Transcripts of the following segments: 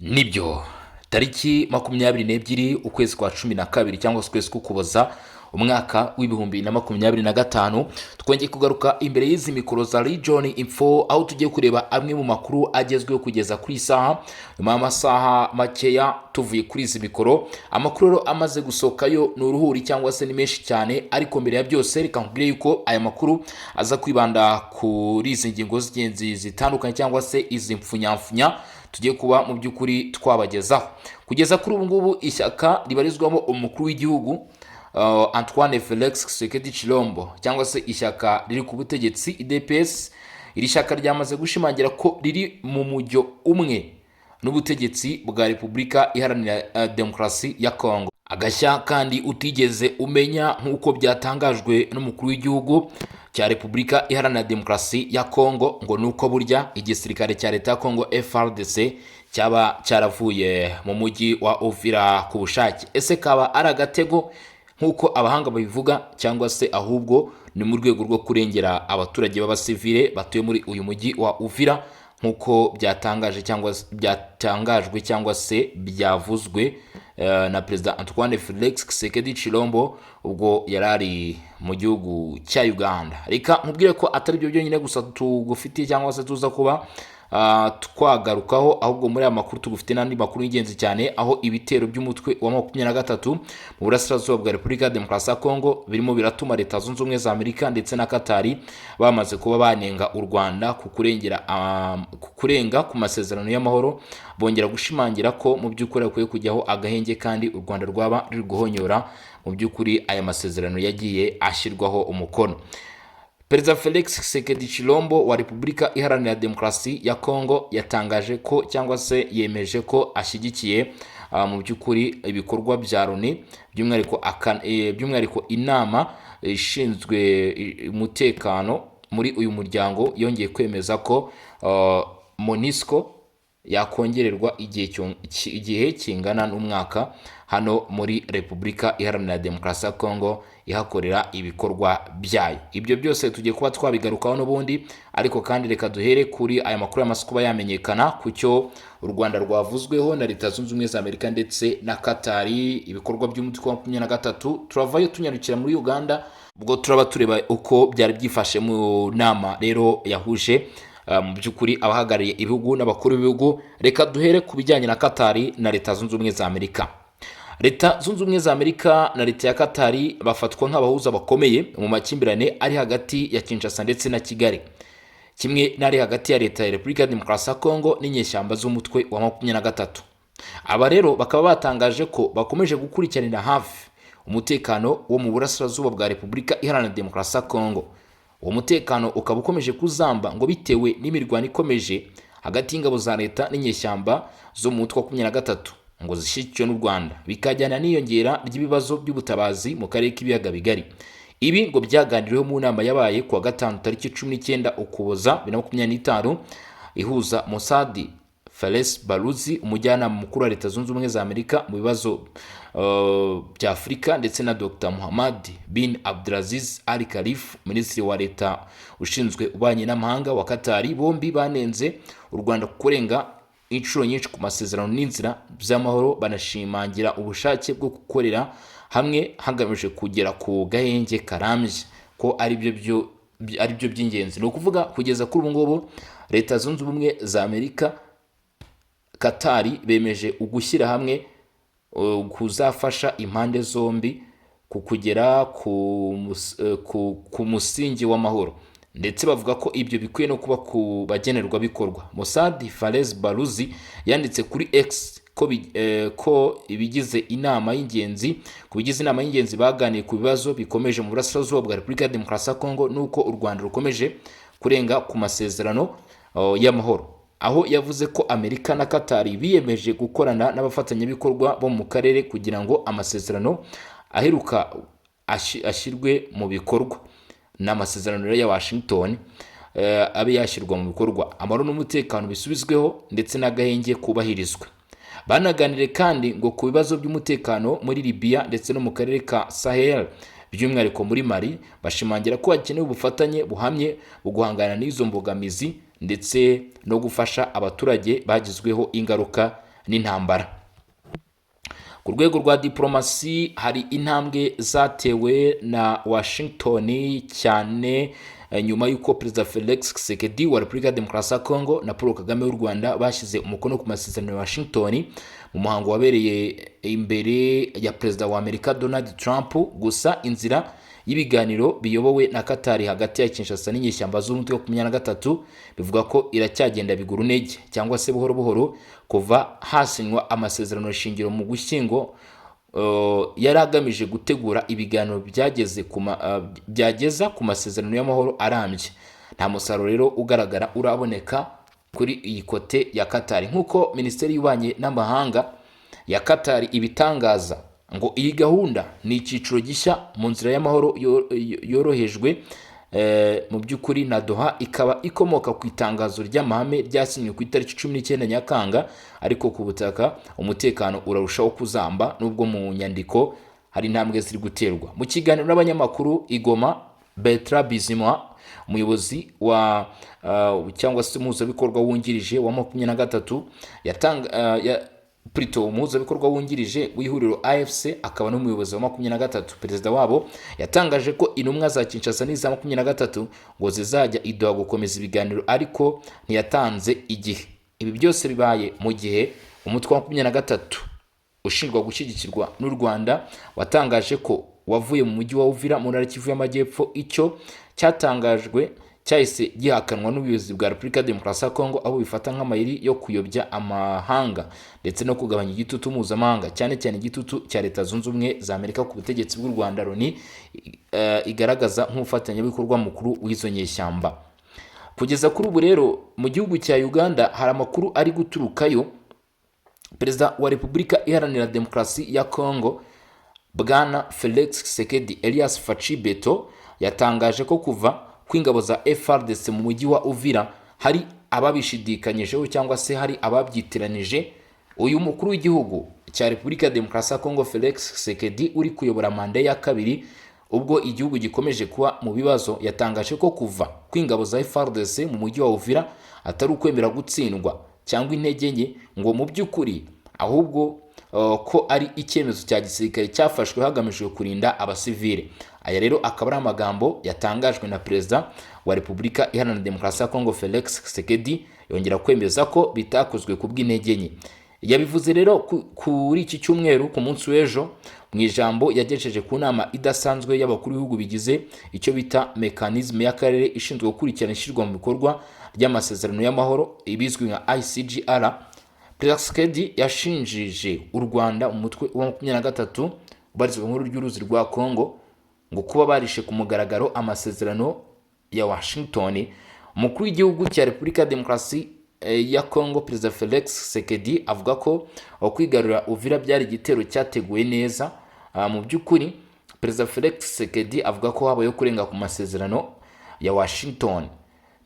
Nibyo, tariki 22 ukwezi kwa 12 cyangwa se ukwezi k'Ukuboza, umwaka w'2025, twongeye kugaruka imbere y'izi mikoro za Region Info, aho tugiye kureba amwe mu makuru agezweho kugeza kuri isaha, nyuma y'amasaha makeya tuvuye kuri izi mikoro. Amakuru rero amaze gusohokayo ni uruhuri cyangwa se ni menshi cyane, ariko mbere ya byose reka nkubwire yuko aya makuru aza kwibanda kuri izi ngingo z'ingenzi zitandukanye cyangwa se izi mfunyamfunya tugiye kuba mu by'ukuri twabagezaho. Kugeza kuri ubu ngubu, ishyaka ribarizwamo umukuru w'igihugu Antoine Felix Tshisekedi Tshilombo, cyangwa se ishyaka riri ku butegetsi UDPS, iri shyaka ryamaze gushimangira ko riri mu mujyo umwe n'ubutegetsi bwa Repubulika Iharanira Demokarasi ya Kongo. Agashya kandi utigeze umenya, nk'uko byatangajwe n'umukuru w'igihugu cya Repubulika Iharanira Demokarasi ya Kongo, ngo ni uko burya igisirikare cya leta ya Kongo FARDC cyaba cyaravuye mu mujyi wa Uvira ku bushake. Ese kaba ari agatego nk'uko abahanga babivuga, cyangwa se ahubwo ni mu rwego rwo kurengera abaturage b'abasivile batuye muri uyu mujyi wa Uvira, nk'uko byatangaje cyangwa byatangajwe cyangwa se byavuzwe na Perezida Antoine Felix Tshisekedi Tshilombo ubwo yari ari mu gihugu cya Uganda? Reka nkubwire ko atari byo byonyine gusa tugufitiye cyangwa se tuza kuba twagarukaho, ahubwo muri aya makuru tugufite n'andi makuru y'ingenzi cyane, aho ibitero by'umutwe wa 23 mu burasirazuba bwa Repubulika ya Demokarasi ya Kongo birimo biratuma Leta Zunze Ubumwe za Amerika ndetse na Katari bamaze kuba banenga u Rwanda ku kurenga ku masezerano y'amahoro, bongera gushimangira ko mu by'ukuri hakwiye kujyaho agahenge kandi u Rwanda rwaba ruri guhonyora mu by'ukuri aya masezerano yagiye ashyirwaho umukono. Perezida Felix Tshisekedi Tshilombo wa Repubulika Iharanira Demokarasi ya Kongo yatangaje ko cyangwa se yemeje ko ashyigikiye mu by'ukuri ibikorwa bya Loni, by'umwihariko inama ishinzwe umutekano muri uyu muryango yongeye kwemeza ko MONUSCO yakongererwa igihe kingana n'umwaka hano muri Repubulika Iharanira Demokarasi ya Kongo ihakorera ibikorwa byayo. Ibyo byose tugiye kuba twabigarukaho n'ubundi, ariko kandi reka duhere kuri aya makuru yamaze kuba yamenyekana ku cyo u Rwanda rwavuzweho na Leta Zunze Ubumwe za Amerika ndetse na Katari, ibikorwa by'umutwe wa 23. Turavayo tunyarukira muri Uganda, ubwo turaba tureba uko byari byifashe mu nama rero yahuje mu by'ukuri abahagarariye ibihugu n'abakuru b'ibihugu. Reka duhere ku bijyanye na Katari na Leta Zunze Ubumwe za Amerika. Leta Zunze Ubumwe za Amerika na leta ya Katari bafatwa nk'abahuza bakomeye mu makimbirane ari hagati ya Kinshasa ndetse na Kigali, kimwe n'ari hagati ya leta ya Repubulika ya Demokarasi ya Kongo n'inyeshyamba z'umutwe wa 23. Aba rero bakaba batangaje ko bakomeje gukurikiranira hafi umutekano wo mu burasirazuba bwa Repubulika Iharanira Demokarasi ya Kongo. Uwo mutekano ukaba ukomeje kuzamba ngo bitewe n'imirwano ikomeje hagati y'ingabo za leta n'inyeshyamba zo mu mutwe wa 23 ngo zishyigikiwe n'u Rwanda, bikajyana n'iyongera ry'ibibazo by'ubutabazi mu karere k'Ibiyaga Bigari. Ibi ngo byaganiriweho mu nama yabaye kuwa gatanu tariki 19 Ukuboza 2025, ihuza Mossad Fares Baruzi, umujyanama mukuru wa Leta Zunze Ubumwe za Amerika mu bibazo bya Afurika, ndetse na Dr Muhammad bin Abdulaziz Al Khalif, minisitiri wa leta ushinzwe ububanyi n'amahanga wa Katari. Bombi banenze u Rwanda kurenga inshuro nyinshi ku masezerano n'inzira by'amahoro, banashimangira ubushake bwo gukorera hamwe hagamijwe kugera ku gahenge karambye, ko ari byo by'ingenzi. Ni ukuvuga kugeza kuri ubu ngubu Leta Zunze Ubumwe za Amerika, Katari bemeje ugushyira hamwe kuzafasha impande zombi ku kugera ku musingi w'amahoro, ndetse bavuga ko ibyo bikwiye no kuba ku bagenerwabikorwa. Mossad Fares Baruzi yanditse kuri X ko ibigize inama y'ingenzi ku bigize inama y'ingenzi baganiye ku bibazo bikomeje mu burasirazuba bwa Repubulika ya Demokarasi ya Kongo n'uko u Rwanda rukomeje kurenga ku masezerano y'amahoro, aho yavuze ko Amerika na Katari biyemeje gukorana n'abafatanyabikorwa bo mu karere kugira ngo amasezerano aheruka ashyirwe mu bikorwa. Ni amasezerano rero ya Washington, abe yashyirwa mu bikorwa, amahoro n'umutekano bisubizweho ndetse n'agahenge kubahirizwe. Banaganiriye kandi ngo ku bibazo by'umutekano muri Libya ndetse no mu karere ka Sahel, by'umwihariko muri Mali, bashimangira ko hakenewe ubufatanye buhamye mu guhangana n'izo mbogamizi ndetse no gufasha abaturage bagizweho ingaruka n'intambara. Ku rwego rwa diporomasi, hari intambwe zatewe na Washington cyane nyuma y'uko Perezida Felix Tshisekedi wa Repubulika ya Demokarasi ya Kongo na Paul Kagame w'u Rwanda bashyize umukono ku masezerano ya Washington mu muhango wabereye imbere ya Perezida wa Amerika Donald Trump. Gusa inzira y'ibiganiro biyobowe na Katari hagati ya Kinshasa n'inyeshyamba z'umutwe wa 23 bivuga ko iracyagenda biguru ntege cyangwa se buhoro buhoro. Kuva hasinywa amasezerano shingiro mu Gushyingo yari agamije gutegura ibiganiro byageza ku masezerano y'amahoro arambye, nta musaruro rero ugaragara uraboneka kuri iyi côté ya Katari. Nk'uko Minisiteri y'Ububanyi n'Amahanga ya Katari ibitangaza, ngo iyi gahunda ni icyiciro gishya mu nzira y'amahoro yorohejwe mu by'ukuri na Doha, ikaba ikomoka ku itangazo ry'amahame ryasinywe ku itariki 19 Nyakanga. Ariko ku butaka umutekano urarushaho kuzamba nubwo mu nyandiko hari intambwe ziri guterwa. Mu kiganiro n'abanyamakuru i Goma, Bertrand Bizimwa, umuyobozi wa cyangwa se umuhuzabikorwa wungirije wa 23 yatanga plutôt umuhuzabikorwa wungirije w'ihuriro AFC akaba n'umuyobozi wa 23, perezida wabo, yatangaje ko intumwa za Kinshasa n'iza 23 ngo zizajya i Doha gukomeza ibiganiro, ariko ntiyatanze igihe. Ibi byose bibaye mu gihe umutwe wa 23 ushinjwa gushyigikirwa n'u Rwanda watangaje ko wavuye mu mujyi wa Uvira mu ntara Kivu y'Amajyepfo. Icyo cyatangajwe cyahise gihakanwa n'ubuyobozi bwa Repubulika ya Demokarasi ya Kongo, aho bifata nk'amayeri yo kuyobya amahanga ndetse no kugabanya igitutu mpuzamahanga, cyane cyane igitutu cya Leta Zunze Ubumwe za Amerika ku butegetsi bw'u Rwanda, Loni igaragaza nk'umufatanyabikorwa mukuru w'izo nyeshyamba. Kugeza kuri ubu rero, mu gihugu cya Uganda hari amakuru ari guturukayo. Perezida wa Repubulika Iharanira Demokarasi ya Kongo, Bwana Felix Tshisekedi Elias Fatshi Beto, yatangaje ko kuva kw'ingabo za FARDC mu mujyi wa Uvira hari ababishidikanyijeho cyangwa se hari ababyitiranije. Uyu mukuru w'igihugu cya Repubulika ya Demokarasi ya Kongo, Felix Tshisekedi, uri kuyobora manda ya kabiri ubwo igihugu gikomeje kuba mu bibazo, yatangaje ko kuva kw'ingabo za FARDC mu mujyi wa Uvira atari ukwemera gutsindwa cyangwa intege nke, ngo mu by'ukuri ahubwo ko ari icyemezo cya gisirikare cyafashwe hagamijwe kurinda abasivile. Aya rero akaba ari amagambo yatangajwe na Perezida wa Repubulika Iharanira Demokarasi ya Kongo Felix Tshisekedi, yongera kwemeza ko bitakozwe ku bw'intege nke. Yabivuze rero kuri iki cyumweru, ku munsi w'ejo, mu ijambo yagejeje ku nama idasanzwe y'abakuru b'ibihugu bigize icyo bita mécanisme y'akarere ishinzwe gukurikirana ishyirwa mu bikorwa ry'amasezerano y'amahoro, ibizwi nka ICGLR. Perezida Tshisekedi yashinjije u Rwanda umutwe wa 23 ubarizwa muri ry'uruzi rwa Congo ngo kuba barishe ku mugaragaro amasezerano ya Washington. Umukuru w'igihugu cya Repubulika ya Demokarasi ya Congo, Perezida Felix Tshisekedi, avuga ko kwigarurira Uvira byari igitero cyateguwe neza. Mu by'ukuri Perezida Felix Tshisekedi avuga ko habayeho kurenga ku masezerano ya Washington,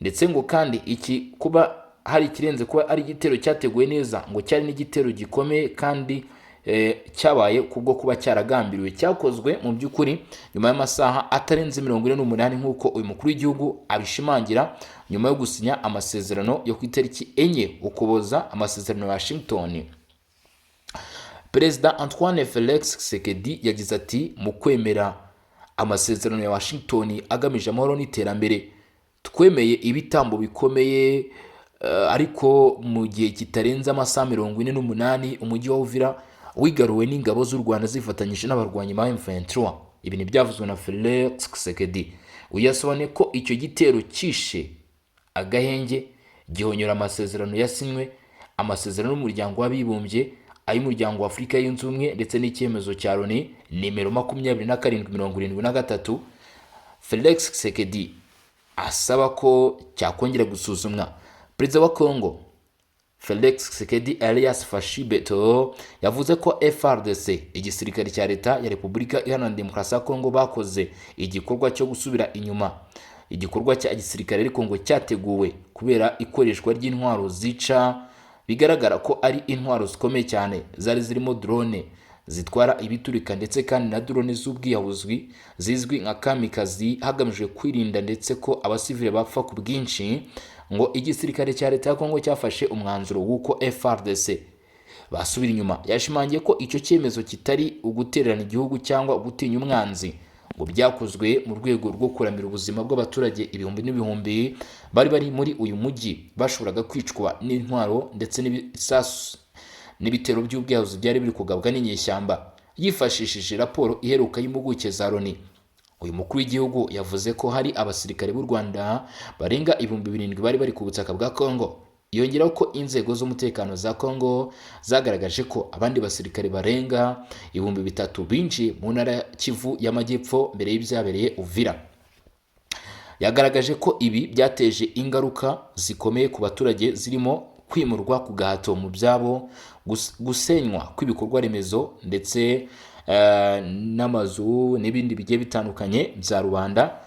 ndetse ngo kandi iki kuba hari ikirenze kuba ari igitero cyateguwe neza, ngo cyari n'igitero gikomeye kandi cyabaye kubwo kuba cyaragambiriwe, cyakozwe mu by'ukuri nyuma y'amasaha atarenze 48, nk'uko uyu mukuru w'igihugu abishimangira, nyuma yo gusinya amasezerano yo ku itariki 4 Ukuboza, amasezerano ya Washington. Perezida Antoine Felix Tshisekedi yagize ati: "Mu kwemera amasezerano ya Washington agamije amahoro n'iterambere, twemeye ibitambo bikomeye, ariko mu gihe kitarenze amasaha 48 umujyi wa Uvira wigaruwe n'ingabo z'u Rwanda zifatanyije n'abarwanyi ba M23." Ibi ni byavuzwe na Felix Tshisekedi. Uyu yasobanuye ko icyo gitero cyishe agahenge, gihonyora amasezerano yasinywe, amasezerano y'Umuryango w'Abibumbye, ay'Umuryango wa Afurika Yunze Ubumwe, ndetse n'icyemezo cya Loni nimero 2773. Felix Tshisekedi asaba ko cyakongera gusuzumwa. Perezida wa Congo Felix Tshisekedi alias Fatshi Beto yavuze ko FARDC, igisirikare cya leta ya Repubulika Iharanira Demokarasi ya Congo, bakoze igikorwa cyo gusubira inyuma, igikorwa cya gisirikare ariko ngo cyateguwe kubera ikoreshwa ry'intwaro zica, bigaragara ko ari intwaro zikomeye cyane zari zirimo drone zitwara ibiturika ndetse kandi na drone z'ubwiyahuzi zizwi nka kamikazi, hagamijwe kwirinda ndetse ko abasivile bapfa ku bwinshi. Ngo igisirikare cya leta ya Kongo cyafashe umwanzuro w'uko FARDC basubira inyuma. Yashimangiye ko icyo cyemezo kitari ugutererana igihugu cyangwa gutinya umwanzi, ngo byakozwe mu rwego rwo kuramira ubuzima bw'abaturage ibihumbi n'ibihumbi bari bari muri uyu mujyi, bashoboraga kwicwa n'intwaro ndetse n'ibisasu n'ibitero by'ubwiyahuzi byari biri kugabwa n'inyeshyamba. Yifashishije raporo iheruka y'impuguke za Loni, uyu mukuru w'igihugu yavuze ko hari abasirikare b'u Rwanda barenga 7000 bari bari ku butaka bwa Congo. Yongeraho ko inzego z'umutekano za Congo zagaragaje ko abandi basirikare barenga 3000 binjiye mu ntara ya Kivu y'Amajyepfo mbere y'ibyabereye Uvira. Yagaragaje ko ibi byateje ingaruka zikomeye ku baturage, zirimo kwimurwa ku gahato mu byabo, gusenywa kw'ibikorwa remezo ndetse n'amazu n'ibindi bigiye bitandukanye bya rubanda,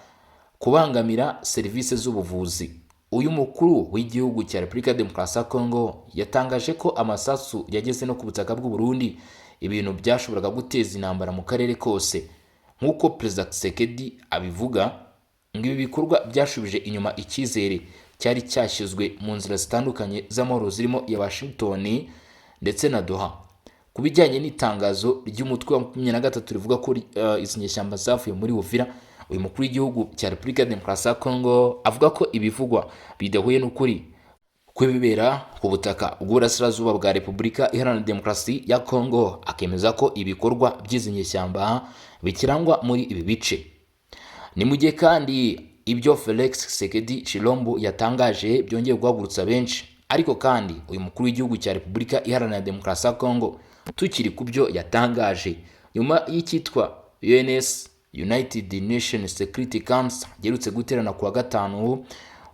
kubangamira serivisi z'ubuvuzi. Uyu mukuru w'igihugu cya Repubulika ya Demokarasi ya Kongo yatangaje ko amasasu yageze no ku butaka bw'u Burundi, ibintu byashoboraga guteza intambara mu karere kose. Nk'uko Perezida Tshisekedi abivuga, ngo ibi bikorwa byashubije inyuma icyizere cyari cyashyizwe mu nzira zitandukanye z'amahoro, zirimo iya Washington ndetse na Doha. Ku bijyanye n'itangazo ry'umutwe wa 23 rivuga ko izi nyeshyamba zavuye muri Uvira, uyu mukuru w'igihugu cya Repubulika ya Demokarasi ya Kongo avuga ko ibivugwa bidahuye n'ukuri kw'ibibera ku butaka bw'uburasirazuba bwa Repubulika Iharanira Demokarasi ya Kongo, akemeza ko ibikorwa by'izi nyeshyamba bikirangwa muri ibi bice. Ni mu gihe kandi ibyo Felix Tshisekedi Tshilombo yatangaje byongeye guhagurutsa benshi. Ariko kandi uyu mukuru w'igihugu cya Repubulika Iharanira Demokarasi ya Kongo, tukiri ku byo yatangaje, nyuma y'icyitwa UNS, United Nations Security Council, giherutse guterana ku wa gatanu,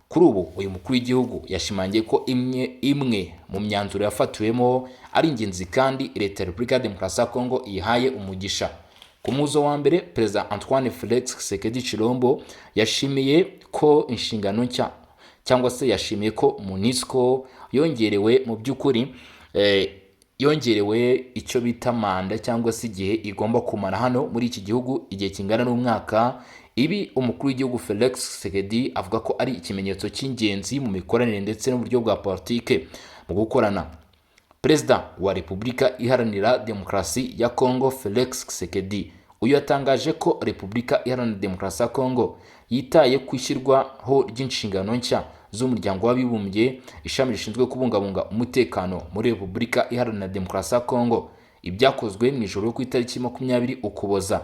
kuri ubu uyu mukuru w'igihugu yashimangiye ko imwe imwe mu myanzuro yafatiwemo ari ingenzi kandi leta ya Repubulika ya Demokarasi ya Kongo iyihaye umugisha. Ku muzo wa mbere, Perezida Antoine Felix Tshisekedi Tshilombo yashimiye ko inshingano nshya, cyangwa se yashimiye ko MONUSCO yongerewe, mu by'ukuri yongerewe icyo bita manda, cyangwa se igihe igomba kumara hano muri iki gihugu, igihe kingana n'umwaka. Ibi umukuru w'igihugu Felix Tshisekedi avuga ko ari ikimenyetso cy'ingenzi mu mikoranire ndetse n'uburyo bwa politike mu gukorana. Perezida wa Repubulika Iharanira Demokarasi ya Kongo Felix Tshisekedi, uyu yatangaje ko Repubulika Iharanira Demokarasi ya Kongo yitaye ku ishyirwaho ry'inshingano nshya z'Umuryango w'Abibumbye, ishami rishinzwe kubungabunga umutekano muri Repubulika Iharanira Demokarasi ya Kongo, ibyakozwe mu ijoro ku itariki 20 Ukuboza.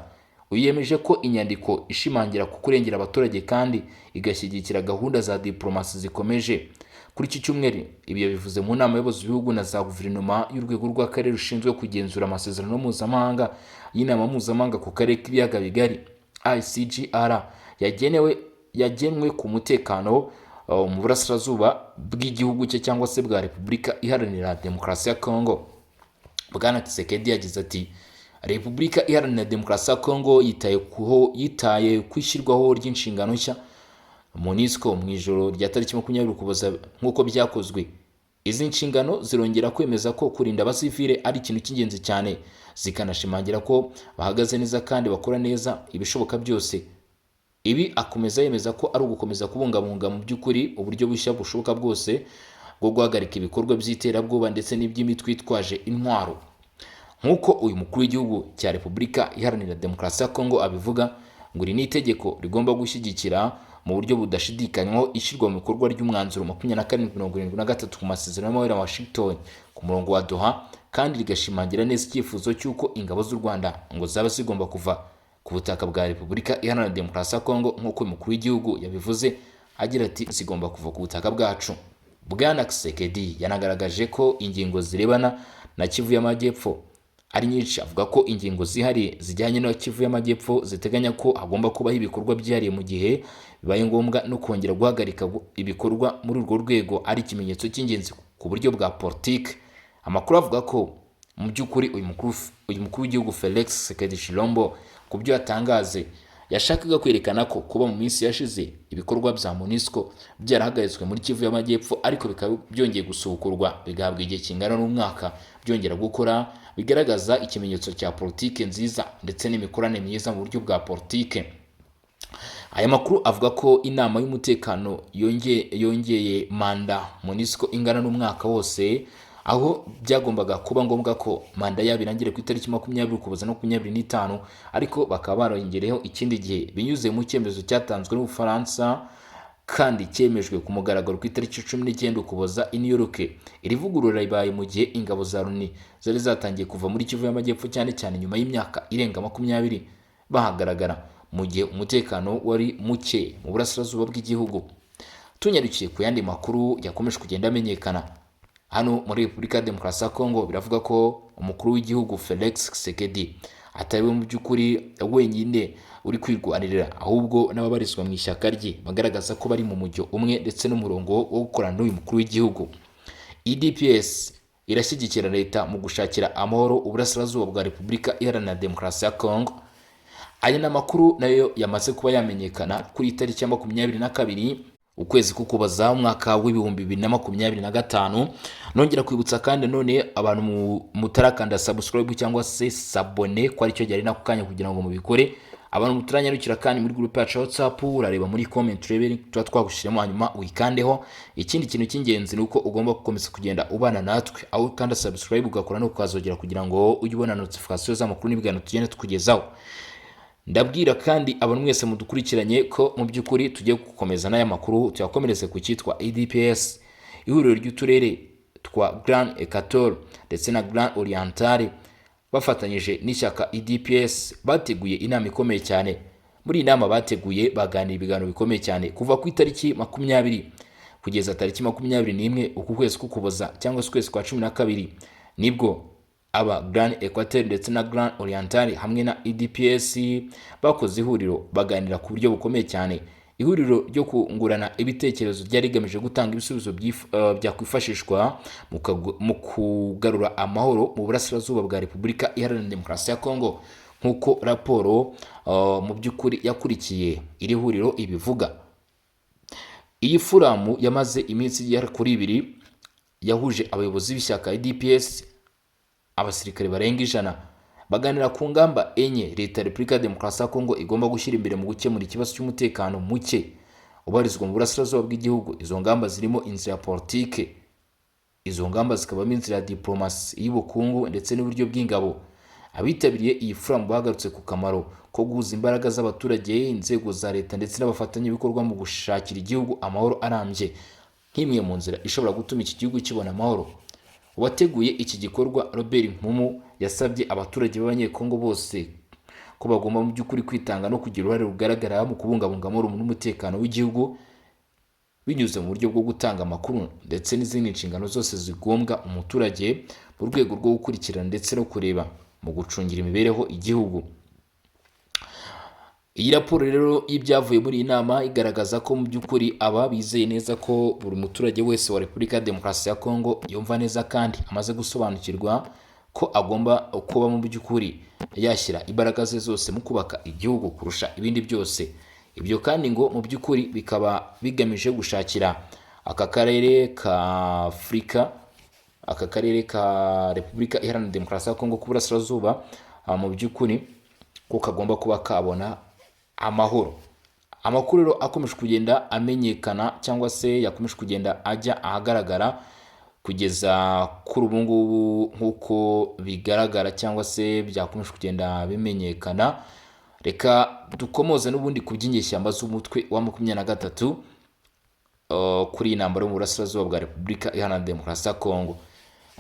Uyu yemeje ko inyandiko ishimangira ku kurengera abaturage kandi igashyigikira gahunda za diplomasi zikomeje kuri iki cyumweru. Ibyo bivuze mu nama y'abayobozi b'ibihugu na za guverinoma y'urwego rw'akarere rushinzwe kugenzura amasezerano mpuzamahanga y'inama mpuzamahanga ku karere k'ibiyaga bigari, ICGR, yagenewe yagenwe ku mutekano mu burasirazuba bw'igihugu cye, cyangwa se bwa Repubulika Iharanira Demokarasi ya Kongo. Bwana Tshisekedi yagize ati: "Repubulika Iharanira Demokarasi ya Kongo yitaye ku ishyirwaho ry'inshingano nshya MONUSCO mu ijoro rya tariki 20 Ukuboza nk'uko byakozwe. Izi nshingano zirongera kwemeza ko kurinda abasivile ari ikintu cy'ingenzi cyane, zikanashimangira ko bahagaze neza kandi bakora neza ibishoboka byose." Ibi akomeza yemeza ko ari ugukomeza kubungabunga mu by'ukuri uburyo bushya bushoboka bwose bwo guhagarika ibikorwa by'iterabwoba ndetse n'iby'imitwe itwaje intwaro. Nk'uko uyu mukuru w'igihugu cya Repubulika Iharanira Demokarasi ya Kongo abivuga, ngo iri ni itegeko rigomba gushyigikira mu buryo budashidikanywaho ishyirwa mu bikorwa ry'umwanzuro 2773 ku masezerano y'amahoro ya Washington ku murongo wa Doha, kandi rigashimangira neza icyifuzo cy'uko ingabo z'u Rwanda ngo zaba zigomba kuva ku butaka bwa Repubulika Iharanira Demokarasi ya Kongo. Nk'uko uyu mukuru w'igihugu yabivuze agira ati: "Zigomba kuva ku butaka bwacu." Bwana Tshisekedi yanagaragaje ko ingingo zirebana na Kivu y'Amajyepfo ari nyinshi. Avuga ko ingingo zihariye zijyanye na Kivu y'Amajyepfo ziteganya ko hagomba kubaho ibikorwa byihariye mu gihe bibaye ngombwa, no kongera guhagarika ibikorwa muri urwo rwego ari ikimenyetso cy'ingenzi ku buryo bwa politiki. Amakuru avuga ko mu by'ukuri uyu mukuru w'igihugu Felix Tshisekedi Tshilombo, ku byo yatangaze, yashakaga kwerekana ko kuba mu minsi yashize ibikorwa bya MONUSCO byarahagaritswe muri Kivu y'Amajyepfo, ariko bikaba byongeye gusubukurwa bigahabwa igihe kingana n'umwaka byongera gukora, bigaragaza ikimenyetso cya politike nziza ndetse n'imikoranire myiza mu buryo bwa politike. Aya makuru avuga ko inama y'umutekano yongeye manda MONUSCO ingana n'umwaka wose, Aho byagombaga kuba ngombwa ko manda yabo irangire ku itariki 20 Ukuboza 25, ariko bakaba barongereyeho ikindi gihe binyuze mu cyemezo cyatanzwe n'Ubufaransa kandi cyemejwe ku mugaragaro ku itariki 19 Ukuboza i New York. Iri vugurura ribaye mu gihe ingabo za Loni zari zatangiye kuva muri Kivu y'Amajyepfo, cyane cyane nyuma y'imyaka irenga 20 bahagaragara, mu gihe umutekano wari muke mu burasirazuba bw'igihugu. Tunyarukiye ku yandi makuru yakomeje kugenda amenyekana hano muri Repubulika ya Demokarasi ya Kongo, biravuga ko umukuru w'igihugu Felix Tshisekedi atari we mu by'ukuri wenyine uri kwirwanirira, ahubwo n'ababarizwa mu ishyaka rye bagaragaza ko bari mu mujyo umwe ndetse n'umurongo wo gukorana n'uyu mukuru w'igihugu. UDPS irashyigikira leta mu gushakira amahoro uburasirazuba bwa Repubulika Iharanira Demokarasi ya Kongo. Aya ni amakuru nayo yamaze kuba yamenyekana kuri itariki ya 22 ukwezi k'Ukuboza umwaka w'2025. Nongera kwibutsa kandi none abantu mutarakanda subscribe cyangwa se s'abonner ko aricyo gihe, ari nako kanya kugira ngo mubikore. Abantu mutaranyarukira kandi muri groupe yacu ya WhatsApp, urareba muri comment urebe tuba twagushyiramo, hanyuma uyikandeho. Ikindi kintu cy'ingenzi ni uko ugomba gukomeza kugenda ubana natwe, aho ukanda subscribe, ugakora no kukazogera kugira ngo ujye ubona notification z'amakuru n'ibiganiro tugenda tukugezaho. Ndabwira kandi abantu mwese mudukurikiranye ko mu by'ukuri tugiye gukomeza n'aya makuru, tuyakomereze ku cyitwa UDPS. Ihuriro ry'uturere twa Grand Equateur ndetse na Grand Oriental bafatanyije n'ishyaka UDPS bateguye inama ikomeye cyane. Muri iyi nama bateguye, baganira ibiganiro bikomeye cyane kuva ku itariki 20 kugeza tariki 21 uku kwezi k'Ukuboza cyangwa se ukwezi kwa 12. Nibwo aba Grand Equateur ndetse na Grand Oriental hamwe na UDPS bakoze ihuriro, baganira ku buryo bukomeye cyane. Ihuriro ryo kungurana ibitekerezo ryari rigamije gutanga ibisubizo byakwifashishwa mu kugarura amahoro mu burasirazuba bwa Repubulika Iharanira Demokarasi ya Kongo, nk'uko raporo mu by'ukuri yakurikiye iri huriro ibivuga. Iyi forum yamaze iminsi igera kuri 2, yahuje abayobozi b'ishyaka UDPS, abasirikare barenga 100, baganira ku ngamba enye leta ya Repubulika ya Demokarasi ya Kongo igomba gushyira imbere mu gukemura ikibazo cy'umutekano muke ubarizwa mu burasirazuba bw'igihugu. Izo ngamba zirimo inzira ya politike, izo ngamba zikabamo inzira ya diplomasi, y'ubukungu ndetse n'uburyo bw'ingabo. Abitabiriye iyi forum bagarutse ku kamaro ko guhuza imbaraga z'abaturage, inzego za leta ndetse n'abafatanyabikorwa mu gushakira igihugu amahoro arambye, nk'imwe mu nzira ishobora gutuma iki gihugu kibona amahoro. Uwateguye iki gikorwa, Robert Nkumu, yasabye abaturage b'Abanyekongo bose ko bagomba mu by'ukuri kwitanga no kugira uruhare rugaragara mu kubungabunga amahoro n'umutekano w'igihugu, binyuze mu buryo bwo gutanga amakuru ndetse n'izindi nshingano zose zigombwa umuturage mu rwego rwo gukurikirana ndetse no kureba mu gucungira imibereho igihugu. Iyi raporo rero y'ibyavuye muri iyi nama igaragaza ko mu by'ukuri aba bizeye neza ko buri muturage wese wa Repubulika ya Demokarasi ya Kongo yumva neza kandi amaze gusobanukirwa ko agomba kuba mu by'ukuri yashyira imbaraga ze zose mu kubaka igihugu kurusha ibindi byose. Ibyo kandi ngo mu by'ukuri bikaba bigamije gushakira aka karere ka Afurika, aka karere ka Repubulika Iharanira Demokarasi ya Kongo k'Uburasirazuba, mu by'ukuri ko kagomba kuba kabona amahoro. Amakuru rero akomeje kugenda amenyekana cyangwa se yakomeje kugenda ajya ahagaragara kugeza kuri ubu ngubu, nk'uko bigaragara cyangwa se byakomeje kugenda bimenyekana, reka dukomoze n'ubundi ku by'inyeshyamba z'umutwe wa 23 kuri iyi ntambara yo mu burasirazuba bwa Repubulika Iharanira Demokarasi ya Kongo.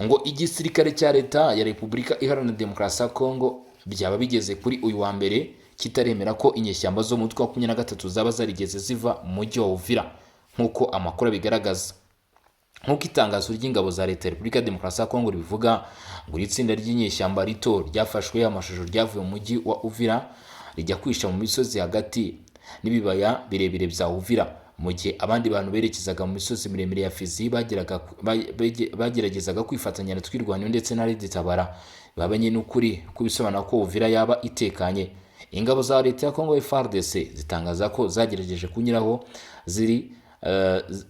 Ngo igisirikare cya leta ya Repubulika Iharanira Demokarasi ya Kongo byaba bigeze kuri uyu wa mbere kitaremera ko inyeshyamba zo mu mutwe wa 23 zaba zarigeze ziva mu mujyi wa Uvira, nk'uko amakuru abigaragaza. Nk'uko itangazo ry'ingabo za leta ya Repubulika ya Demokarasi ya Kongo ribivuga, ngo iri tsinda ry'inyeshyamba rito ryafashwe amashusho ryavuye mu mujyi wa Uvira rijya kwisha mu misozi hagati n'ibibaya birebire bya Uvira, mu gihe abandi bantu berekezaga mu misozi miremire ya Fizi bageragezaga kwifatanya na Twirwaneho ndetse na RED-Tabara. Babanye n'ukuri kubisobanura ko Uvira yaba itekanye. Ingabo za leta ya Kongo FARDC zitangaza ko zagerageje kunyuraho ziri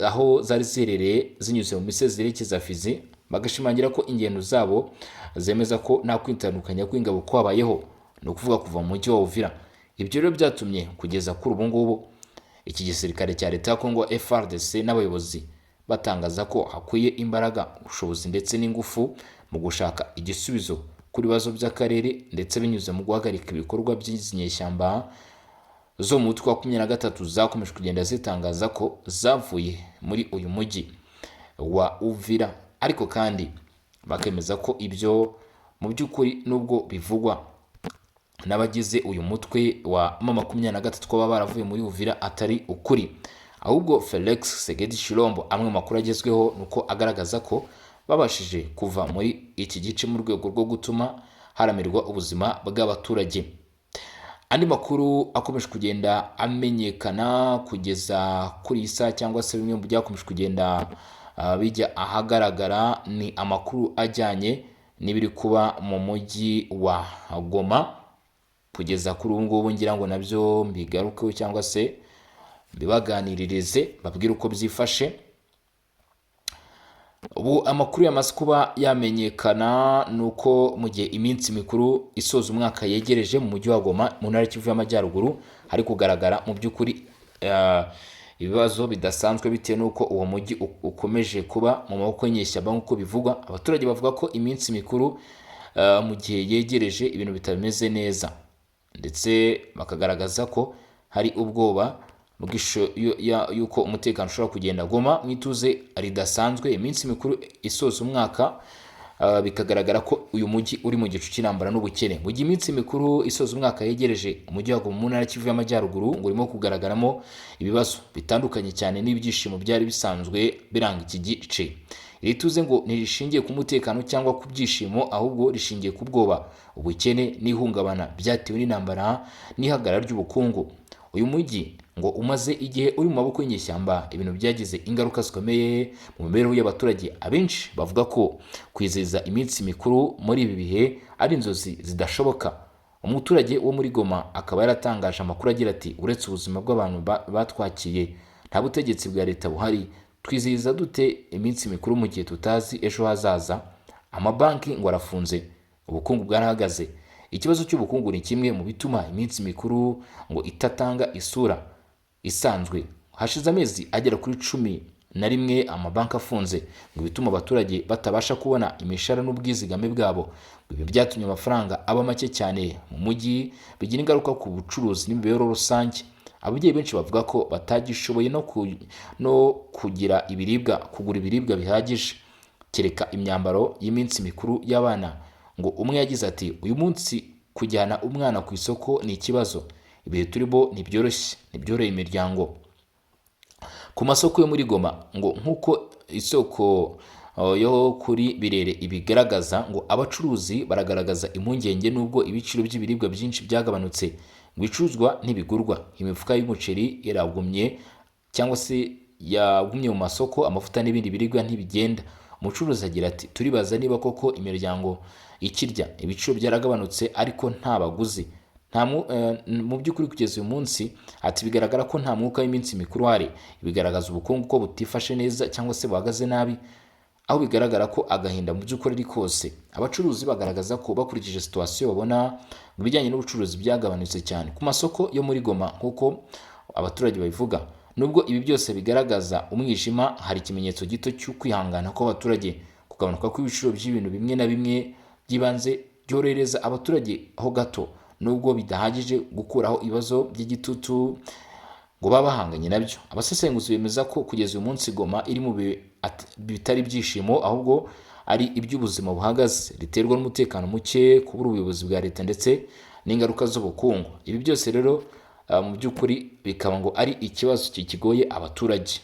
aho zari ziherereye zinyuze mu misozi zerekeza Fizi, bagashimangira ko ingendo zabo zemeza ko nta kwitandukanya kw'ingabo kwabayeho, ni ukuvuga kuva mu mujyi wa Uvira. Ibyo rero byatumye kugeza kuri ubu ngubu iki gisirikare cya leta ya Kongo FARDC n'abayobozi batangaza ko hakwiye imbaraga, ubushobozi ndetse n'ingufu mu gushaka igisubizo ku bibazo by'akarere, ndetse binyuze mu guhagarika ibikorwa by'izi nyeshyamba zo mu mutwe wa 23 zakomeje kugenda zitangaza ko zavuye muri uyu mujyi wa Uvira. Ariko kandi bakemeza ko ibyo mu by'ukuri, nubwo bivugwa n'abagize uyu mutwe wa M23 ko baba baravuye muri Uvira, atari ukuri. Ahubwo Felix Tshisekedi Tshilombo, amwe mu makuru agezweho ni uko agaragaza ko babashije kuva muri iki gice mu rwego rwo gutuma haramirwa ubuzima bw'abaturage. Andi makuru akomeje kugenda amenyekana kugeza kuri iyi saha, cyangwa se bimwe mu byakomeje kugenda bijya ahagaragara, ni amakuru ajyanye n'ibiri kuba mu mujyi wa Goma kugeza kuri ubu ngubu. Ngira ngo nabyo mbigarukeho cyangwa se mbibaganiririze, babwire uko byifashe. Ubu amakuru yamaze kuba yamenyekana ni uko mu gihe iminsi mikuru isoza umwaka yegereje, mu mujyi wa Goma mu ntara y'Kivu y'Amajyaruguru hari kugaragara mu by'ukuri ibibazo bidasanzwe, bitewe n'uko uwo mujyi ukomeje kuba mu maboko y'inyeshyamba nk'uko bivugwa. Abaturage bavuga ko iminsi mikuru mu gihe yegereje ibintu bitameze neza, ndetse bakagaragaza ko hari ubwoba y'uko umutekano ushobora kugenda. Goma mu ituze ridasanzwe, iminsi mikuru isoza umwaka, bikagaragara ko uyu mujyi uri mu gicu cy'intambara n'ubukene. Mu gihe iminsi mikuru isoza umwaka yegereje, umujyi wa Goma mu ntara Kivu y'Amajyaruguru ngo urimo kugaragaramo ibibazo bitandukanye cyane n'ibyishimo byari bisanzwe biranga iki gice. Iri tuze ngo ntirishingiye ku mutekano cyangwa ku byishimo, ahubwo rishingiye ku bwoba, ubukene n'ihungabana byatewe n'intambara n'ihagarara ry'ubukungu. Uyu mujyi ngo umaze igihe uri mu maboko y'inyeshyamba, ibintu byagize ingaruka zikomeye mu mibereho y'abaturage. Abenshi bavuga ko kwizihiza iminsi mikuru muri ibi bihe ari inzozi zidashoboka. Umuturage wo muri Goma akaba yaratangaje amakuru agira ati: "Uretse ubuzima bw'abantu batwakiye, nta butegetsi bwa leta buhari. Twizihiza dute iminsi mikuru mu gihe tutazi ejo hazaza?" Amabanki ngo arafunze, ubukungu bwarahagaze. Ikibazo cy'ubukungu ni kimwe mu bituma iminsi mikuru ngo itatanga isura isanzwe. Hashize amezi agera kuri 11 amabanki afunze, ngo bituma abaturage batabasha kubona imishahara n'ubwizigame bwabo. Ibi byatumye amafaranga aba make cyane mu mujyi, bigira ingaruka ku bucuruzi n'imibereho rusange. Ababyeyi benshi bavuga ko batagishoboye no kugira ibiribwa, kugura ibiribwa bihagije, kereka imyambaro y'iminsi mikuru y'abana. Ngo umwe yagize ati: "Uyu munsi kujyana umwana ku isoko ni ikibazo. Ibihe turimo ntibyoroshye, ntibyoroheye imiryango." Ku masoko yo muri Goma, ngo nk'uko isoko yo kuri Birere ibigaragaza, ngo abacuruzi baragaragaza impungenge. Nubwo ibiciro by'ibiribwa byinshi byagabanutse, ngo ibicuruzwa ntibigurwa. Imifuka y'umuceri iragumye cyangwa se yagumye mu masoko, amavuta n'ibindi biribwa ntibigenda. Umucuruzi agira ati: "Turibaza niba koko imiryango ikirya. Ibiciro byaragabanutse ariko nta baguzi." Nta mu by'ukuri kugeza uyu munsi, ati bigaragara ko nta mwuka w'iminsi mikuru uhari. Bigaragaza ubukungu ko butifashe neza cyangwa se buhagaze nabi, aho bigaragara ko agahinda mu by'ukuri ari kose. Abacuruzi bagaragaza ko bakurikije situation babona mu bijyanye n'ubucuruzi byagabanutse cyane ku masoko yo muri Goma, nk'uko abaturage babivuga. Nubwo ibi byose bigaragaza umwijima, hari ikimenyetso gito cy'ukwihangana kw'abaturage. Kugabanuka kw'ibiciro by'ibintu bimwe na bimwe by'ibanze byorohereza abaturage ho gato, nubwo bidahagije gukuraho ibibazo by'igitutu ngo baba bahanganye nabyo. Abasesenguzi bemeza ko kugeza uyu munsi Goma iri mu bihe bitari ibyishimo, ahubwo ari iby'ubuzima buhagaze, riterwa n'umutekano muke, kubura ubuyobozi bwa leta ndetse n'ingaruka z'ubukungu. Ibi byose rero mu by'ukuri bikaba ngo ari ikibazo kigoye abaturage.